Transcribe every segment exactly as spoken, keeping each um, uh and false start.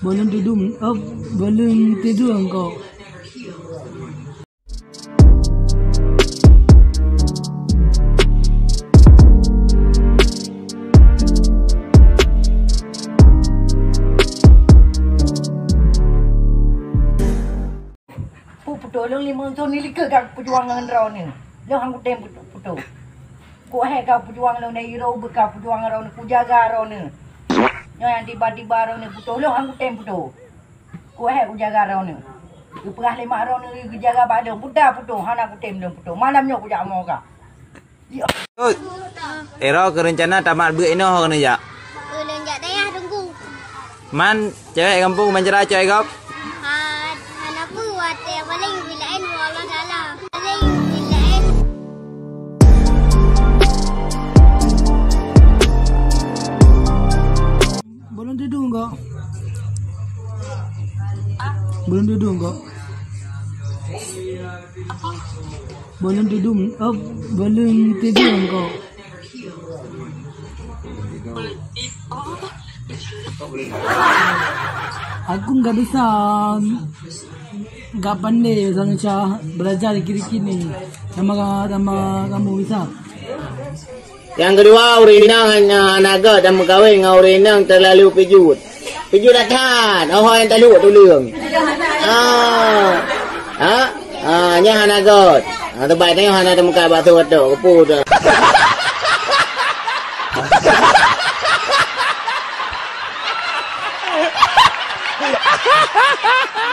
Bolon tudum, oh, bolon tudum kok. Pu-, putôh lôn limong thôn ni likot ka peujuang ngon droeneuh. Lôn han kutem putôh, putôh. Kuhai ka peujuang lôn dari uroe beuka peujuang droeneuh, kujaga droeneuh. Nyoe nyang tiba-tiba droeneuh putôh, lôn han kutem putôh. Kuhai kujaga droeneuh. Geupeugah lé mak droeneuh geujaga bak lôn, buta putôh, hana kutem lôn putôh. Malam nyoe kujak amoe ka. Oi, Ero keu reuncana tamat beuet inoe ho keuneuk jak? Ulôn jak dayah Teungku. Man cewek gampông ban cara cok gob? Ha, hana peue, watèe paléng beuet laén, wallah taala. Paléng beuet laén. Bolon tudum kok. Bolon tudum kok. Bolon tudum, oh, bolon tudum kok. Aku nggak bisa, nggak pandai bahasa Indonesia, belajar dikit-dikit ni. Sama, sama kamu bisa. Nyang keudua, ureueng inong hana, hana göt dan meukawen ngon ureueng inong teulalu pijuet. Pijuet that-that, oh, nyang taleuek tuleueng. Ah. Ha? Ah, nyan hana göt. Ah, teumpat nyoe hana teumeukat bak soe-soe, keupeue teuh.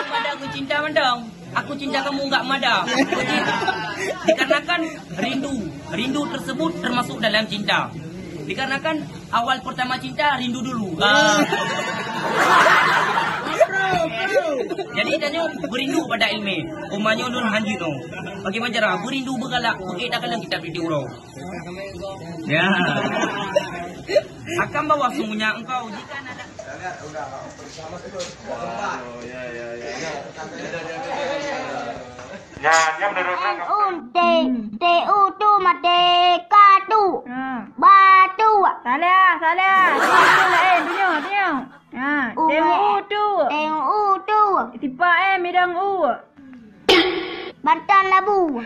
Pada aku cinta mandang. Aku cinta kamu enggak mada. Dikarenakan rindu. Rindu tersebut termasuk dalam cinta. Dikarenakan awal pertama cinta rindu dulu. Ah. Jadi tanyoe beurindu pada ilmu. Umanyoe nun hanjeuet tu. Bagaimana cara? Beurindu beugalak, bukit dah kala kitab di uroe. Ya. Akan bawa sungguhnya engkau jika ada N U T, T U tu mati katu. Ha. Batu. Salah, salah. Itu lain, dunia, dunia. Ha, Uma. Tengok U tu. Tengok U tu. Sipa eh, midang U. Bantan labu.